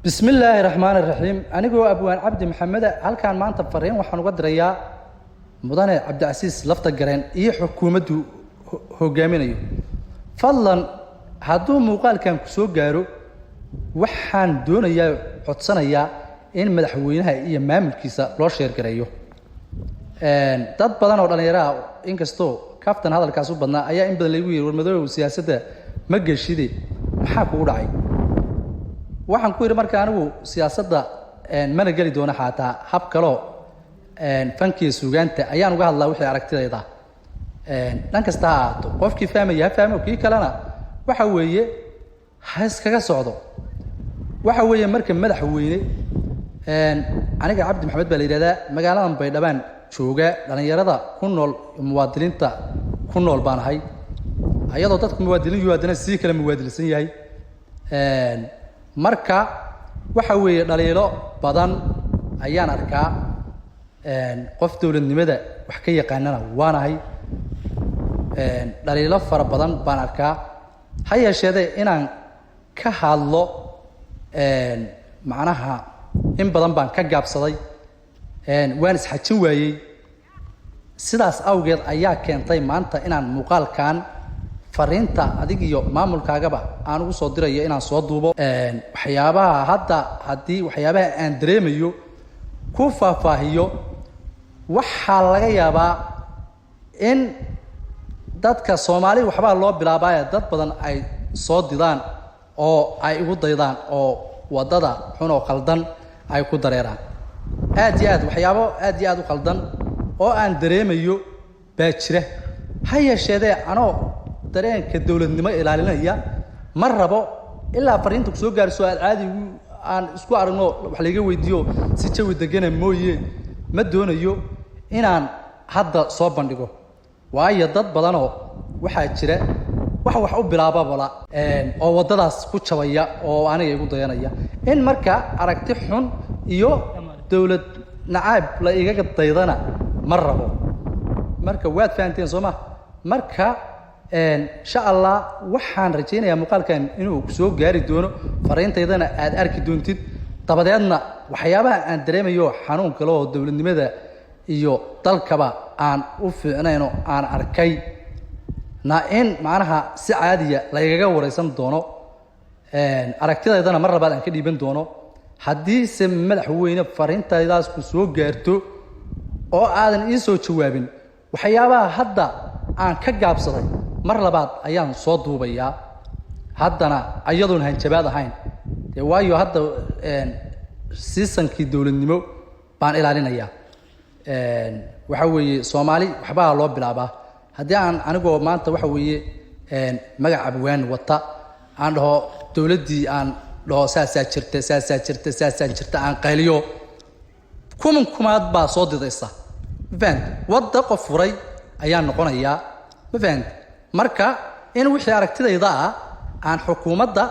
Bismillaahi raxmaani raxiim. Anigoo abwaan Cabdi Maxameda, halkaan maanta fariin waxaan uga dirayaa mudane Cabdicasiis Lafta Gareen iyo xukuumaddu hogaaminayo. Fadlan, hadduu muuqaalkan ku soo gaaro, waxaan doonayaa, codsanayaa in madaxweynaha iyo maamulkiisa loo share gareeyo. Dad badan oo dhallinyaro ah, inkastoo kaftan hadalkaas u badnaa, ayaa in badan laygu yiri: "War madoow, siyaasadda ma geshide, maxaa kugu dhacay?" Waxaan ku yidhi marka anigu siyaasadda mana geli doono, xataa hab kaloo fankiya suugaanta ayaan uga hadlaa. Wixii aragtidayda dhan kasta ha ahaato, qofkii fahmaya ha fahmo, kii kalena waxa weeye ha iskaga socdo. Waxa weeye marka, madaxweyne, aniga Cabdi Maxamed baa la yidhahdaa, magaaladan Baydhabaan jooga, dhallinyarada ku nool, muwaadiniinta ku nool baan ahay. Ayadoo dadku muwaadiniin yu haddana sii kala muwaadilsan yahay. Marka waxa weeye dhaliilo badan ayaan arkaa, qof dowladnimada wax ka yaqaanana waanahay. Dhaliilo fara badan baan arkaa, ha yeesheede inaan ka hadlo macnaha in badan baan ka gaabsaday, waan isxajin waayey. Sidaas awgeed ayaa keentay maanta inaan muuqaalkan fariinta adig iyo maamulkaagaba aan ugu soo dirayo inaan soo duubo. Waxyaabaha hadda, haddii waxyaabaha aan dareemayo ku faahfaahiyo, waxaa laga yaabaa in dadka Soomaali waxbaa loo bilaabaaye dad badan ay soo didaan oo ay igu daydaan oo waddada xun oo khaldan ay ku dareeraan. Aad iyo aad waxyaabo aad iyo aad u khaldan oo aan dareemayo baa jira. Ha yeesheedee, anoo dareenka dowladnimo ilaalinaya, ma rabo ilaa fariinta kusoo gaarso aad caadi aan isku aragno, wax layga weydiiyo si jawi degana mooye, ma doonayo inaan hadda soo bandhigo, waayo dad badanoo waxaa jira wax wax u bilaababala oo waddadaas ku jabaya oo aniga igu dayanaya. In marka aragti xun iyo dowlad nacaab la igaga daydana ma rabo. Marka waad fahanteen, soo ma? Marka insha Allah waxaan rajaynayaa muuqaalkan inuu soo gaari doono, fariintaydana aad arki doontid. Dabadeedna waxyaabaha aan dareemayo xanuun kale oo dowladnimada iyo dalkaba aan u fiicnayn oo aan arkay na in macnaha si caadiya laygaga wareysan doono, aragtidaydana mar labaad aan ka dhiiban doono. Haddiise, madaxweyne, fariintaydaas ku soo gaarto oo aadan ii soo jawaabin, waxyaabaha hadda aan ka gaabsaday mar labaad ayaan soo duubayaa, haddana ayadoon hanjabaad ahayn dee, waayo hadda siisankii dowladnimo baan ilaalinayaa. Waxa weeye Soomaali waxbaa loo bilaabaa. Haddii aan anigoo maanta waxa weeye magac abwaan wata aan dhaho dowladdii, aan dhaho saasaa jirta, saasaa jirta, saasaa jirta, aan qayliyo, kuman kumaad baa soo didaysa, ma fahamti? Wadda qof furay ayaan noqonayaa, ma fahamti? Marka in wixii aragtidayda ah aan xukuumadda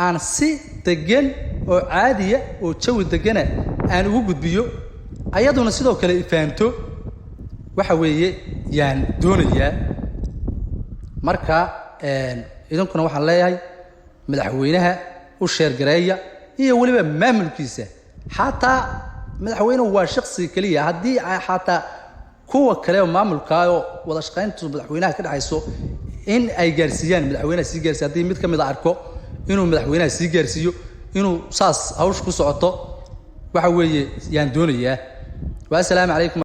aan si degan oo caadiya oo jawi degana aan ugu gudbiyo, ayaduna sidoo kale ifahanto, waxa weeye yaan doonayaa. Marka idinkuna waxaan leeyahay madaxweynaha u share gareeya iyo weliba maamulkiisa. Xataa madaxweynuhu waa shaksi keliya, haddii xataa kuwa kale oo maamulkaayoo wada shaqayntu madaxweynaha ka dhexayso in ay gaarsiiyaan, madaxweynaha sii gaarsiiyo. Haddii mid ka mid a arko, inuu madaxweynaha sii gaarsiiyo, inuu saas hawsha ku socoto, waxa weeye yaan doonayaa. Wassalaamu calaykum.